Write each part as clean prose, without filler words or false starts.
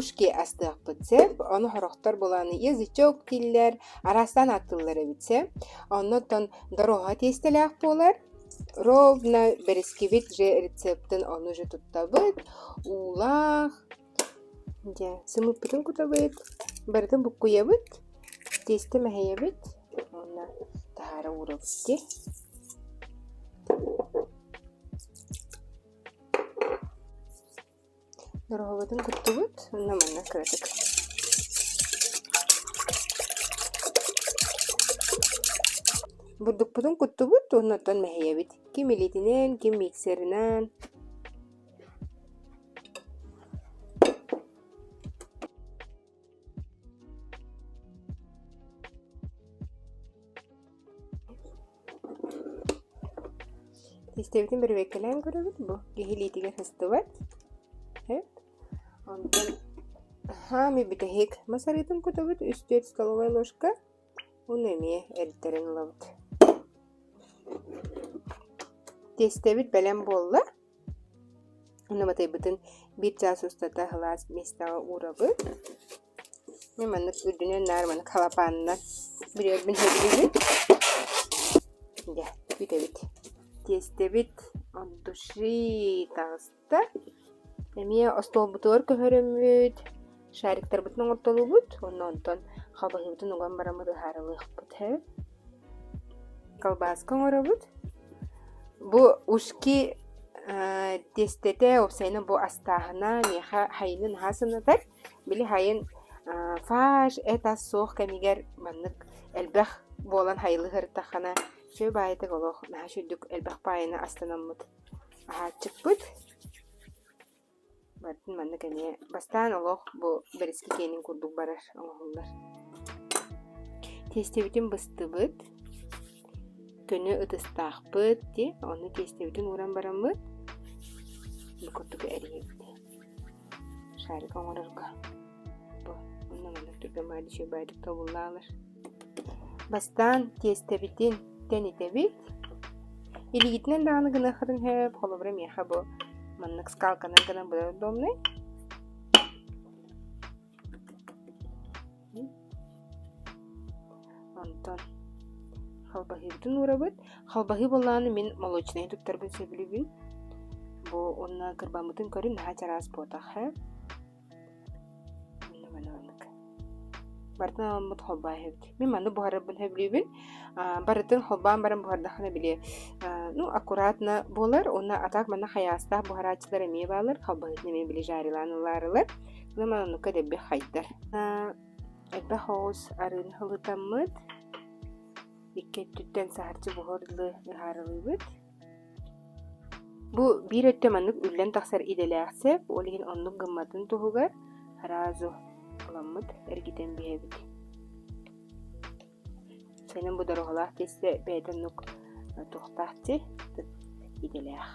ушки астыахпыт сөп. Ону сорохтор булааны язычок дииллэр, араастаан ааттыыллар эбит сөп. Оннуттан доруоһа тиэстэлээх буолар. Ровно бэрискибит же рецептин ону же туттабыт. Уулаах, дьэ, сымыыппытын кутабыт, барытын буккуйабыт, тиэстэ мэһэйэбит уонна таһаара уурабыт дии. Доруобатын куттубут, онно манна кыратык. Бурдукпутун куттубут уонна оттон мэһийэбит. Ким илиитинэн, ким миксеринэн. Тиистэбитин бэрэбиэркэлээн көрөбүт, бу киһи илиитигэр сыстыбат. Сөп. Онтон хаамый бүтэһик мас арыытын кутабыт, үс-түөрт столовай ложка. Уну эмиэ эриттэрэн ылабыт. Тиэстэбит бэлэм буолла. Уну матайбытын биир чаас устата сылаас миэстэҕэ уурабыт. Мин маннык үрдүнэн наар маннык халапаанынан бүрүөрбүн сөбүлүүбүн. Дьэ, бүтэбит. Тиэстэбит от души таҕыста. Эмиэ остуолбутугар көһөрөммүт, шариктарбытын оҥортолуубут уонна онтон халбаһыыбытын уган бараммыт ыһаарылыахпыт һэ. Колбаска оҥоробут. Бу ушки тиэстэтэ, уопсайынан бу астааһына миэхэ хайыны наһаа сымнатар. Били хайын фарш, эт ас суох кэмигэр маннык элбэх буолан хайылыы сырыттаххына үчүгэй баайытык олох наһаа үчүгдүк элбэх баайыны астанаммыт аһааччыкпыт. Барытын маннык эмиэ бастаан олох бу бэрэски киэнин курдук барар оҥоһуллар. Тиэстэбитин быстыбыт, көнө ытыстаахпыт дии, ону тиэстэбитин ууран бараммыт бу курдук эрийэбит. Шарик оҥорорго бу онно маннык түргэн баҕайы үчүгэй баҕайытык тобуллаалар. Бастаан тиэстэбитин тэнитэбит. Илиигитинэн даҕаны гыныаххытын сөп, холобура миэхэ бу маннык скалканан гынан быдан удобнай. Онтон халбаһыыбытын уурабыт. Халбаһыы буоллаҕына мин молочнайы туттарбын сөбүлүүбүн. Бу уонна кырбаммытын көрүн наһаа чараас буотах ээ. Онно манна маннык. Барытын аламмыт холбоо эбит. Мин манны буһарарбын сөбүлүүбүн. Барытын холбоон баран буһардаххына били ну аккуратно буолар уонна а так манна хайаастаах буһарааччылар эмиэ бааллар. Халбаһытын эмиэ били жарилаан ылаарылар. Онон манныкка дэлби хайдар. Элбэх оҕус арыыны ылытаммыт икки өттүттэн саһарчы буһуор дылы ыһаарылыыбыт. Бу биир өттө маннык үллэн тахсар идэлээх сэп, ол иһин оннук гымматын туһугар сразу ыламмыт эргитэн биһэбит. Сэнэн бу дороһолоох тиэстэ бэйэтэ оннук туохтаах ти идэлээх.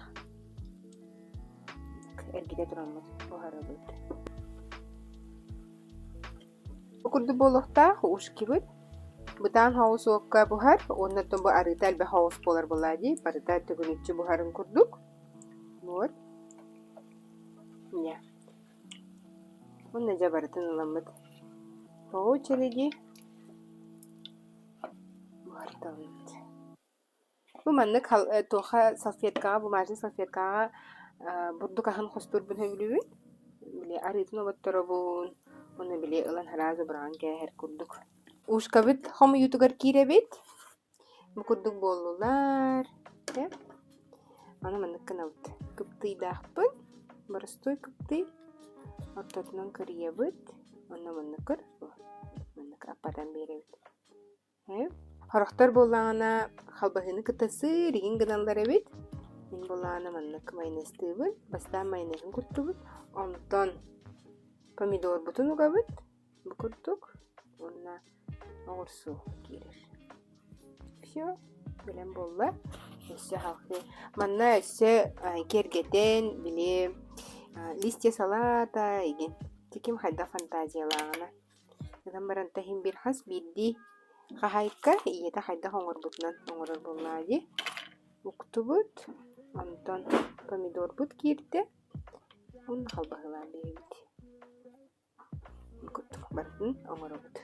Эргитэ тураммыт буһарабыт. Бу курдук буолуохтаах ушкибыт бытаан соҕус уокка буһар уонна оттон бу арыыта элбэх соҕус буолар буоллаа дии барыта төгүрүччү буһарын курдук. Вот. Дьэ. Уонна дьэ барытын ыламмыт по очереди буһарталыыбыт. Бу маннык туохха салфеткаҕа, бумажнай салфеткаҕа бурдук аһын хостуурбун сөбүлүүбүн. Били арыытын оботторобун уонна били ылан сразу быраҕан кээһэр курдук. Ушкабыт хомуйуутугар киирэбит. Бу курдук буоллулар. Аны маннык гынабыт. Кыптыйдаахпын. Боростуой кыптый. Ортотунан кырыйабыт. Онно маннык көр. Маннык аппатан биэрэбит. Сорохтор буоллаҕына халбаһыыны кытта сыыр игин гыналлар эбит. Мин буоллаҕына маннык майонезтыыбын. Бастаан майонеһын куттубут, онтон помидорбутун угабыт бу курдук уонна оҕурсу киирэр. Все, бэлэм буолла. Өссө салгыы манна өссө киэргэтэн били листья салата игин. Ким хайдах фантазиялааҕына. Гынан баран иһин биир хас биирдии хаһаайка ийэтэ хайдах оҥорбутунан оҥорор буоллаҕа дии. Уктубут, онтон помидорбут киирдэ уонна халбаһылаан биэрэбит. барытын оҥоробут.